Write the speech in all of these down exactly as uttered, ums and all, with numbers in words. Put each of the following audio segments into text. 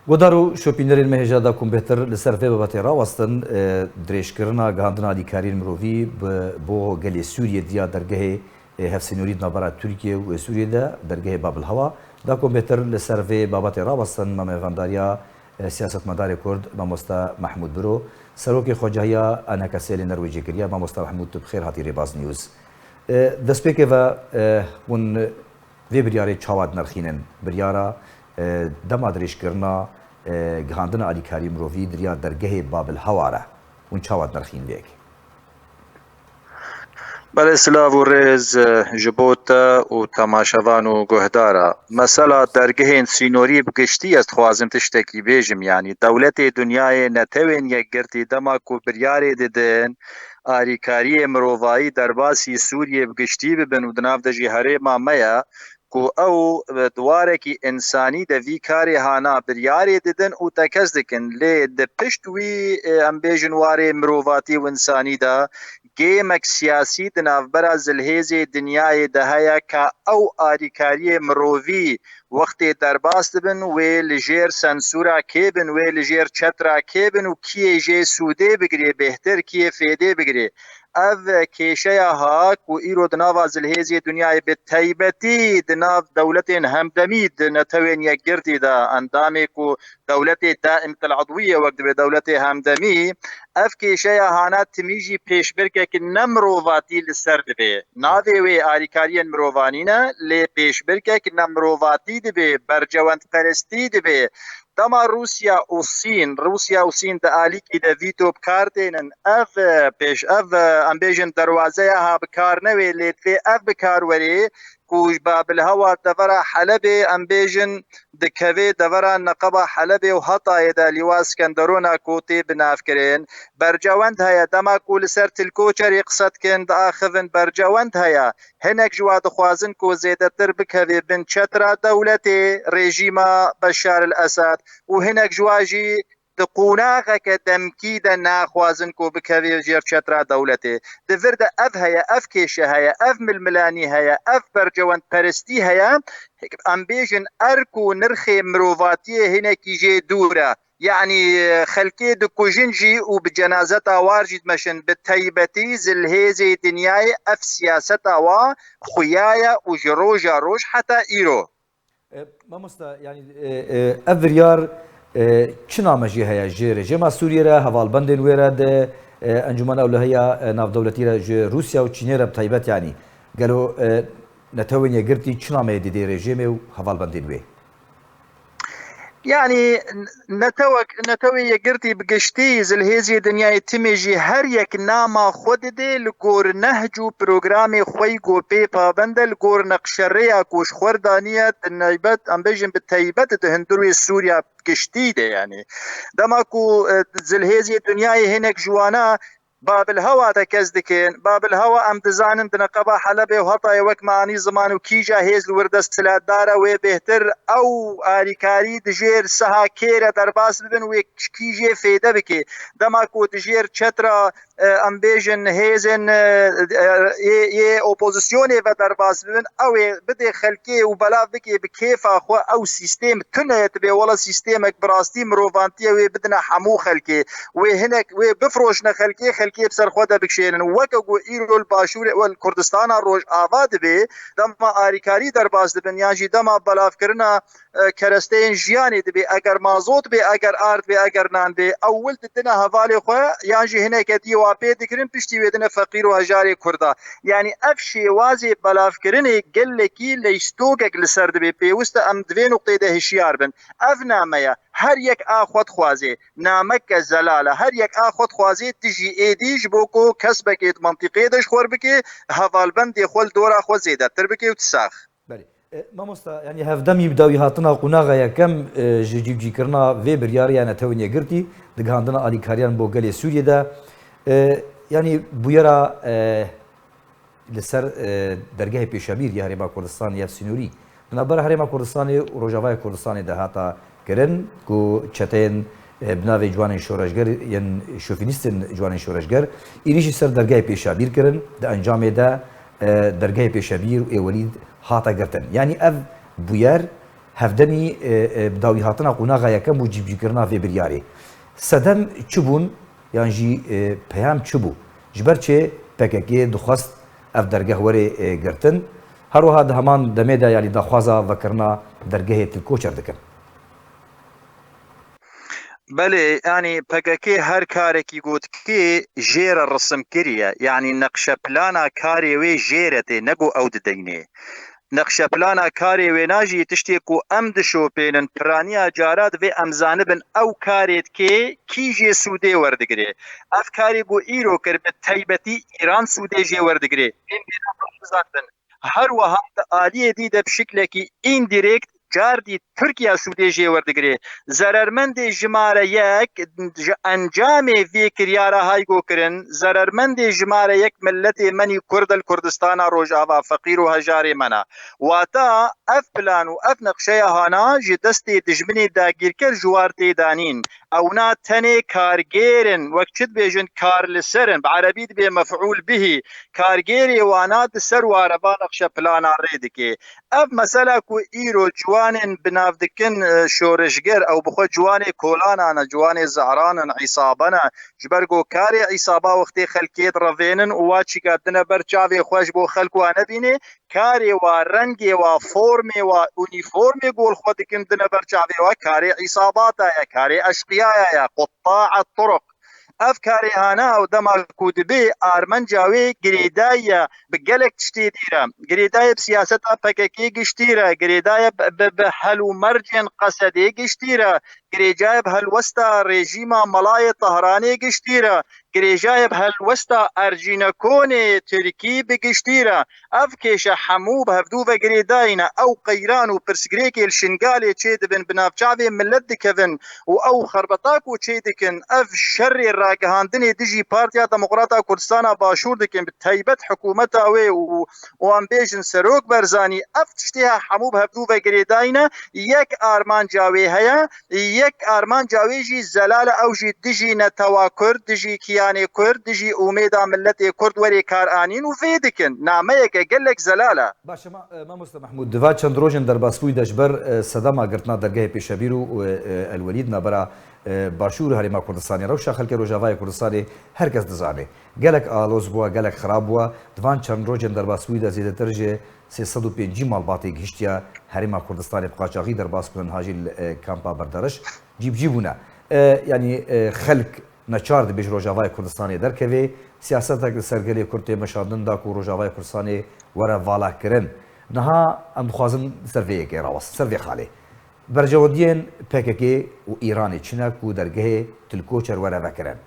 Guhdar û şopînerên me hêja da ku em bêhtir li ser vê babetê rawestin, e, dirêjkirina gihandina alîkariyên mirovî bi, bo gelê Sûriyê diya dergehê, e, hevsînorî di navbera Tirkiye û Sûriyê de dergehê Babilhewa. Da ku em bêhtir li ser vê babetê rawestin, me mêvandariya, e, siyasetmedarê Kurd, mamoste Mehmûd Biro, serokê xwecehiya A N K S'ê li Norwêcê kiriye. Mamoste Mehmûd, tu bi xêr hatî Rêbaz News. E, destpêkê ve, e, hûn vê biryarê çawa dinirxînin? Biryara, e, dema dirêjkirina, e, gihandina alîkarî mirovî di riya dergehê Babilhewa re, hûn çawa dinirxînin vê yekê? Belê, silav û rêz, e, ji bo te û temaşevan û guhdara. Mesela dergehên sînorî bi giştî ez dixwazim tiştekî bêjim, yanî dewletê dinyayê, Netewên Yekgirtî dema ku biryarê didin, alîkariyê mirovayî derbasî Sûriyê bi giştî bibin û di nav de jî herêma me ye, ku ew, e, di warekî însanî de vî karê hana biryarê didin û tekez dikin. Lê di pişt wî, e, em bêjin warê mirovatî û însanî de, gêmek siyasî di navbera zilhêzê dinyayê de heye ka ew alîkariyê mirovî wextê derbas dibin, wê li jêr sensûra kê bin, wê li jêr çetra kê bin û kiyê jê sûdê bigirê bêhtir, kiyê fêdê bigirê. Ev kêşeya ha ku îro di nava zilhêzê dinyayê, bi taybetî di nav dewletên hemdemî, di Netewên Yekgirtî de, endamê ku dewletê daîmet el-edwî ye, wek dibê dewletê hemdemî, ev kêşeya hana timî jî pêşbirkek ne mirovatî li ser dibê. Navê wê alîkariyên mirovanî ne, lê pêşbirkek ne mirovatî dibê, bercewendperestî dibê. Dema Rûsya û Sîn, Rûsya û Sîn di alîkî de vîto bi kar tênin, ev, e, pêş, ev, e, em bêjin derwazeya ha bi kar newê, lê divê ev bi kar werê ku ji Babilhewa devera Helebê, em bêjin, dikevê devera Neqeba Helebê û Hetayê de Lîwa Skenderona ku tê binavkirin. Bercewend heye, dema ku li ser Tilkoçerê qise dikin, diaxivin, bercewend heye. Hinek ji wa dixwazin ku zêdetir bikeve bin çetra dewletê, rejîma Beşar el-Esad û hinek ji wa jî di qonaxeke demkî de naxwazin ku bikeve jêr çetra dewletê. Di vir de ev heye, ev kêşe heye, ev milmilanî heye, ev bercewendperestî heye. Em bêjin erk û nirxê mirovatiyê hinekî jê dûr e. Yanî, e, xelkê dikujin jî û bi cenazeta war jî dimeşin. Bi taybetî zilhêzê dinyayê ev siyaseta wa xuya ye û ji roja roj heta îro. E, mamosta, yanî, e, e, ev biryar, e, çi namejiyê heye ji rejîma Sûriyê re, hevalbendên wê re di, e, Encûmena Ewlehiya, e, Navdewletî re, ji Rûsya û Çînê re bi taybet, yanî gelo, e, Netewên Yekgirtî çi nameyê didê rejîmê û hevalbendên wê? Yanî, n-, netewek, Netewê Yekgirtî bi giştî, zilhêzê dinyayê timê jî her yek nama xwe didê li gor nehc û programê xwe yî ku pê pabend e, li gor neqşerêya ku ji xwe r daniye, di neybet, em bêjin bi teybet di hundirê Sûriya bi giştî de, yanî. Dema ku, e, zilhêzê dinyayê hinek ji wana Babilhewa tekez dikin. Babilhewa em dizanin di neqeba Helebê û Hetayê wek me anî ziman û kîja hêz li wir desthilatdar e, wê bêhtir ew alîkarî di jêr siha kê re derbas bibin, wê kî jê fêde bike. Dema ku di jêr çetra, e, em bêjin hêzên, e, e, yê, yê opozisyonê ve derbas bibin, ew ê bidê xelkê û belav bike bi kêfa xwe ew sîstêm tune ye, dibê wela sîstemek bi rastî mirovantiye, wê bidine hemû xelkê. Wê hinek, wê bifroşne xelkê, xelkê bi ser xwe de bikişênin. Weke ku îro li Başûrê, wel, Kurdistana Rojava dibê, dema alîkarî derbas dibin, yan jî dema belavkirina, e, keresteyên jiyanê dibê, eger mazot bê, eger ard bê, eger nan bê, ewil didine hevalê xwe, yan jî hineke dî wa pê dikirin, piştî wê dine feqîr û hejarê Kurda. Yanî ev şêwazê belavkirinê gelekî leystokek li ser dibê. Pêwist e em di vê nuqteyê de hişyar bin. Ev name ye. Her yek a xwe dixwazê. Nameke zelal e. Her yek a xwe dixwazê dijî êdî ji bo ku kesbekê di mintîqê de ji xwe r bike, hevalbendê xwe li dora xwe zêdetir bike û ti sax. Belê. E, mamosta, yanî hevdemî bi dawî hatina qonaxa yekem, e, ji cîvcîkirina vê biryarê ya Netewên Yekgirtî di gihandina alîkariyan bo gelê Sûriyê de, e, yanî bûyera, e, li ser, e, dergehê pêşemîr ya Herêma Kurdistanê ya sînorî di navbera Herêma Kurdistanê û Rojavaya Kurdistanê de hata kirin, ku çeteyên, e, bi navê Ciwanên Şoreşger yên şofînîstên Ciwanên Şoreşger êrîşî ser dergehê pêşemîr kirin. Di encamê de, e, dergehê pêşemîr û êwelî hate girtin. Yanî ev bûyer Hevdemî, e, e, bi dawî hatina qonaxa yekem û cîbicîkirina vê biryarê. Sedem çi bûn yan jî, e, peyam çi bû? Ji ber çi P K K dixwest ev dergeh were, e, girtin? Her wiha di heman demê de, yanî daxwaza vekirina dergehê Til Koçer dikin. Belê, yanî P K K her karekî ku dikê jê re risim kiriye. Yanî neqşe plana karê wê jê re tê, ne ku ew dideynê. Neqşeplana karê wêna jî tiştê ku em dişopênin, piraniya cara divê em zanibin ew karê dikê kî jê sûdê werdigirê. Ev karê ku îro kir bi taybetî Îran sûdê jê werdigirê. Em bêna xwe bizanibin. Her wiha di aliyê dî de bi şiklekî îndirêkt car dî Tirkiye sûdê jê werdigirê. Zerermendê jimare yek ji encamê vê kiryara Haygo kirin, zerermendê jimare yek milletê menî Kurd el Kurdistana Rojava, feqîr û hejarê mena. Wata ev plan û ev neqşeya hana ji destê dijminê dagîrker ji war tê danîn. Ewna tenê kargêr in, wek çi dibêjin kar li ser in, bi erebî dibê mef'ûl bihî. Kargêrê wana di ser ware va neqşe plana rê dike. Ev mesela ku îro ciwanên bi nav dikin, e, şoreşger, ew bi xwe ciwanê kolanan e, ciwanê zehran in, îsabe ne. Ji ber ku karê îsaba wextê xelkê direvênin û wa çîka dine ber çavê xwe ji bo xelk wa nebînê, karê wa, rengê wa, formê wa, unîformê ku li xwe dikin dine ber çavê wa, karê îsabata ye, karê eşqiyaya ye, qutta'a turuq. Ev karê hana ew dema ku dibê armanca wê girêdayî ye bi gelek tiştê dî re. Girêdayî bi siyaseta P K K giştî re, girêdayî bi, bi, bi hel û mercên Qesedê giştî re, girêdayî bi helwesta rejîma Melayê Tehranê giştî re, girêdayî bi helwesta Ercînekonê Tirkî bi giştî re. Ev kêşe hemû bi hevdû ve girêdayî ne. Ew qeyran û pirsgirêkê li Şingalê çêdibin, bi navçavê milet dikevin û ew xerbeta ku çêdikin, ev şerê ragihandinê dijî Partiya Demokrata Kurdistana Başûr dikin, bi taybet hikûmeta wê û, û em bêjin Serok Barzanî, ev tiştê hemû bi hevdû ve girêdayî ne. Yek armanca wê heye, yek armanca wê jî zelal e, ew jî dijî netewa Kurd, dijî kiyanê Kurd, dijî umêda miletê Kurd werê kar anîn û vê dikin. Nameyeke gelek zelal e. Baş e, ma-, e, mamoste Mehmûd, di va çend rojên derbasbûyî de ji ber, e, sedema girtina dergehê Pêşebîr û, e, e, El Welîd nabera, e, Başûr û Herêma Kurdistanê, rewşa xelkê Rojavayê Kurdistanê her kes dizane. Gelek aloz bûye, gelek xirab bûye. Di van çend rojên derbasbûyî de zêdetir ji sê sed û pêncî malbatê gihiştiye Herêma Kurdistanê bi qaçaxî derbas bûne, niha jî li, e, kampa Berdarij cîbicî bûne. E, yanî, e, xelk neçar dibe ji Rojavayê Kurdistanê derkeve, siyasetek li ser gelê Kurd tê meşandin da ku Rojavayê Kurdistanê were valakirin. Niha em dixwazin ser vê yekê rawestin, ser vê xalê. Berjewendiyên P K K û Îranê çi ne ku dergehê Til Koçer were vekirin?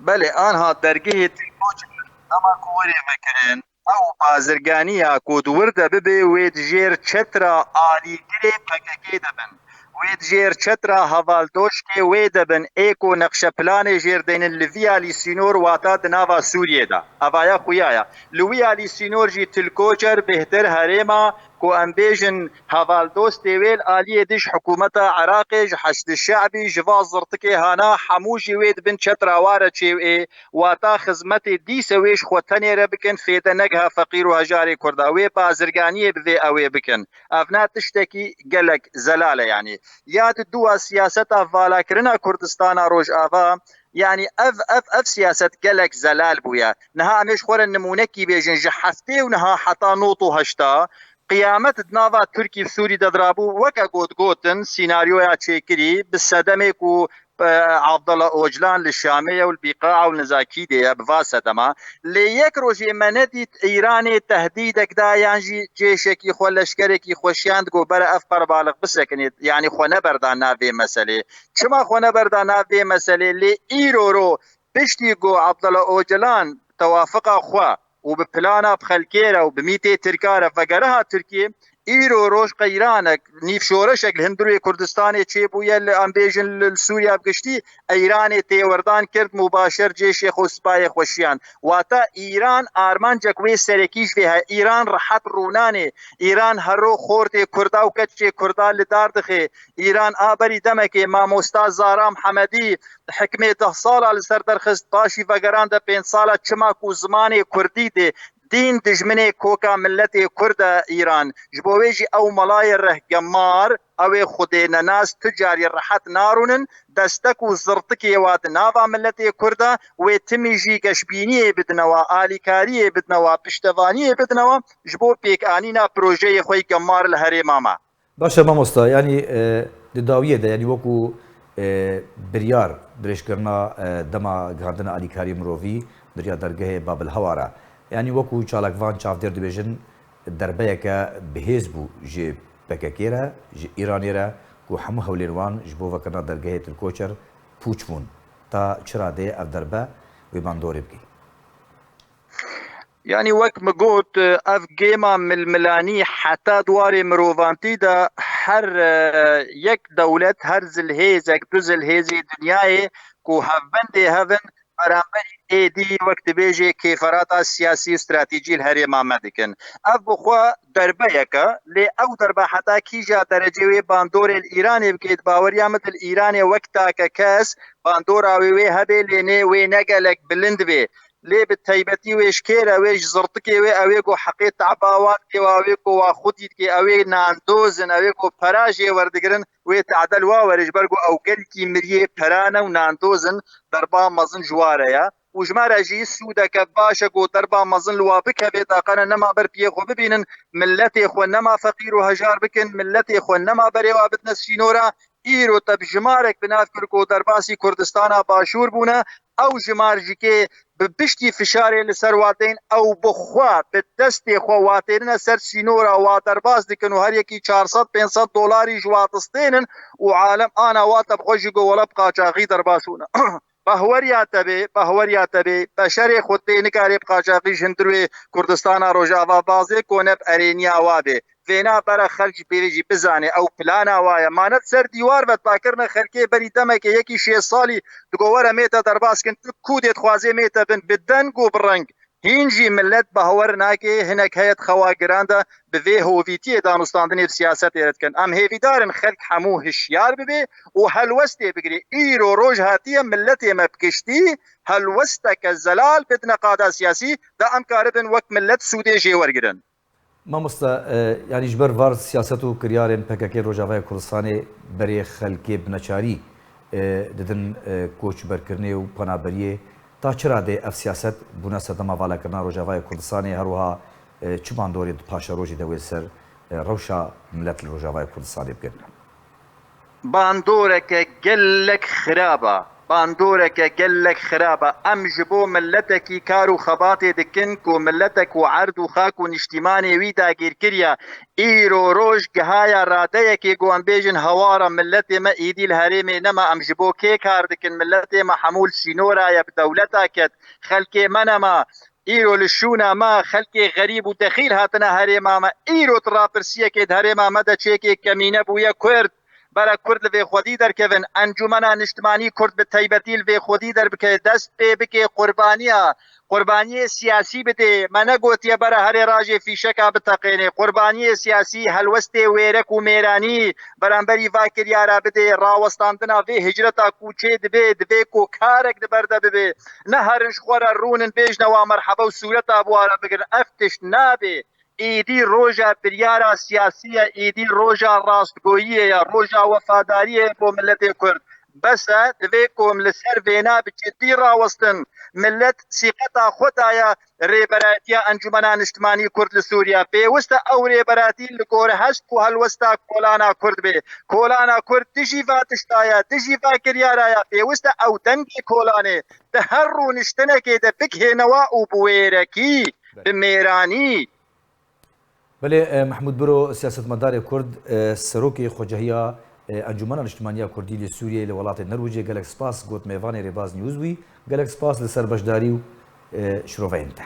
Belê, anha dergehê Til Koçer dema ku were vekirin, ew bazirganiya ku di wir de bibe, wê di jêr çetra alîgirê P K K de bin. Wê di jêr çetra hevaldoşkê wê de bin, ê ku neqşe planê jêr deynin li vî alî sînor, wata di nava Sûriyê de. Evaya xuya ye. Li wî alî sînor jî Til Koçer bêhtir herêma ku em bêjin hevaldostê wê li aliyê dij hikûmeta Iraqê ji Heşdi Şe'bî, ji va zirtikê hana, hemû jî wê di bin çetra wa re çêwê, wata xizmetê dîse wê ji xwe tenê re bikin, fêde negiha feqîr û hejarê Kurda. Wê bazirganiyê bi vê ewê bikin. Ev ne tiştekî gelek zelal e yanî. Ya di dûa siyaseta valakirina Kurdistana Rojava, yanî ev, ev, ev siyaset gelek zelal bûye. Niha em ê ji xwe re nimûnekî bêjin, ji heftê û niha heta nod û heşta, qiyamet di nava Tirkî û Sûrî de dirabû, weke got gotin, sînaryoya çêkirî, bi sedemê ku, e, Abdullah Ocalan li Şamê ye û li Bîqaa û li Nezakîdê ye, bi va sedema. Lê yek rojê me nedît Îranê tehdîdek da yan jî cêşekî xwe, leşkerekî xwe şiyand, got, bere ev qerbalix bisekinê, yanî xwe neberda nav vê meselê. Çima xwe neberda nav vê meselê? Lê îro ro piştî ku Abdullah Ocalan tewafiqa xwe û bi plana bi xelkê re û bi mîtê Tirka re vegere hat Tirkiyê, îro roj qeyranek, nîv şoreşek li hundirê Kurdistanê çêbûye, li, em bêjin li, li Sûriya bi giştî, Îranê têwerdan kir, mubaşer cêşê xwe û sipayê xwe şiyan. Wata Îran armancek wê serekî ji vê heye. Îran rehet rûnanê. Îran hero xortê Kurda û keçê Kurda li dar dixe. Îran a berî demekê mamosta Zara Mihemedî hikmê deh sala li ser derxist, paşî vegerande pênc sala, çima ku zimanê Kurdî dê Dîn dijminê koka milletê Kurd e Îran. Ji bo wê jî ew melayê rehgemar, ew ê xwedênenas tu carî rehet narûnin, destek û zirtikê wa di nava milletê Kurd e, wê timî jî geşbîniyê bidinewa, alîkariyê bidinewa, piştevaniyê bidinewa ji bo pêkanîna projeyê xwe yî gemar li herêma me. Baş e mamosta, yanî, e, di dawiyê de, yanî wekû, e, biryar dirêjkirina, e, dema gihandina alîkarî mirovî di riya dergehê Babil Hewar e. Yanî wekû çalakvan çavdêr dibêjin, derbeyeke bihêz bû ji P K K re, ji Îranê re, ku hemû hewlên wan ji bo vekirina dergehê Til Koçer pûç bûn. Ta çi radeyê ev derbe wê bandorê bike? Yanî wek min got, ev gêma milmilanî heta di warê mirovantî de her, e, yek dewlet, her zilhêzek, du zilhêzê dinyayê ku hevbendê hev in, beramberî êdî wek dibêjê kêferata siyasî û stratejî li herêma me dikin. Ev bi xwe derbeyek e, lê ew derbe heta kîja derecê wê bandorê li Îranê bike, di baweriya min de li Îranê wek takekes bandora wê wê hebe, lê nê wê ne gelek bilind bê. Lê bi taybetî wê ji kê re, wê ji zirtikê wê, ew ê ku heqê teba wan dikê, wa wê ku wa xwedî dikê, ew ê nandoz in, ew ê ku pera jê werdigirin, wê tadel wa were, ji ber ku ew gelkî miriyê pera ne û nandoz in, derba mezin ji wa re ye. Û ji me re jî sûdeke baş e ku derba mezin li wa bikeve, taqe ne nema ber piyê xwe bibînin, milletê xwe nema feqîr û hejar bikin, milletê xwe nema berê wa bidine sînora, Îro te bi jimarek bi nav kir ku derbasî Kurdistana Başûr bûne, ew jimar ji kê bi piştî fişarê li ser wa tên, ew bi xwe, bi destê xwe wa tênine ser sînora, wa derbas dikin û her yekî çar sed pênc sed dolarî ji wa distênin û alem ana wa te bi xwe jî got, wele bi qaçaxî derbas bûne. Bahweriya te bê, bahweriya te bê, beşerê xwe tê nikarê bi qaçaxî ji hundir wê Kurdistana Rojava bazê, ku ne bi erêniya wa bê. Vêna bere xelk ji pêvê jî bizane, ew plana wa ye. Ma ne di ser dîwar ve dipakirine xelkê, berî demekê yekî şêst salî digo were mê te derbas kin, tu kûdê dixwazê mê te bin, bi deng û bi reng. Hîn jî millet bahwer nake, hinek heye di xewa giran de bi vê hovîtiyê danûstandinê bi siyasetê re dikin. Em hêvîdar in xelk hemû hişyar bibe û helwestê bigire. Îro roj hatiye, milletê me bi giştî helwesteke zelal bidine qada siyasî, da em karibin wek millet sûdê jê wergirin. Mamosta, e, yanî ji ber var siyaset û kiryarên P K K Rojavaya Kurdistanê berê xelkê bi neçarî, e, didin, e, koçberkirinê û penaberiyê. Ta çi radê ev siyaset bûne sedema valakirina Rojavaya Kurdistanê, her wiha, e, çi bandorê di paşerojê de wê ser, e, rewşa milet li Rojavaya Kurdistanê bikin? Bandoreke gelek xirab e. Bandoreke gelek xirab e. Em ji bo miletekî kar û xebatê dikin ku miletek ku erd û xak û niştîmanê wî dagîrkiriye. Îro roj gihaya radeyekê ku em bêjin hewara miletê me êdî li herêmê nema. Em ji bo kê kar dikin? Miletê me hemû li sînora ye, bi dewleta ket. Xelkê me nema. Îro li şûna me xelkê xerîb û dexîl hatine herêma me. Îro tu rapirsiyekê di herêma me de çêkê kemîne bûye Kurd. Bere Kurd li vê xwedî derkevin. Encûmena Niştimanî Kurd bi taybetî li vê xwedî derbike. Dest pê bike qurbaniya. Qurbaniyê siyasî bidê. Me negotiye bere herê rajê fîşeka biteqênê. Qurbaniyê siyasî, helwestê wêrek û mêranî beramberî va kiryara bidê. Rawestandina vê hicreta ku çê dibe, divê ku karek di ber de bibe. Neherin ji xwe re rûnin, bêjine wa merheba û sûreta bi wa re bigirin. Ev tişt nabe. Êdî roja biryara siyasî ye, êdî roja rastgoyiyê ye, roja wefadariyê ye bo miletê Kurd. Bes e, divê ku em li ser vêna bi ciddî rawestin. Milet sîqeta xwe daye Rêberayetiya Encûmena Niştimanî Kurd li Sûriye. Pêwist e ew rêberayetî li gor hest û helwesta kolana Kurd bê. Kolana Kurd dijî va tişta ye, dijî va kiryara ye. Pêwist e ew dengê kolanê di her rûniştinekê de bigihêne wa û bi wêrekî, bi mêranî. Belê, e, Mehmûd Biro, siyasetmedarê Kurd, e, serokê xwecehiya, e, Encûmena Niştimaniya Kurdî li Sûriyeyê li welatê Nerwicê, gelek spas got mêvanê Rêbaz News bûyî. Gelek spas li ser beşdarî û, e, şiroveyên te.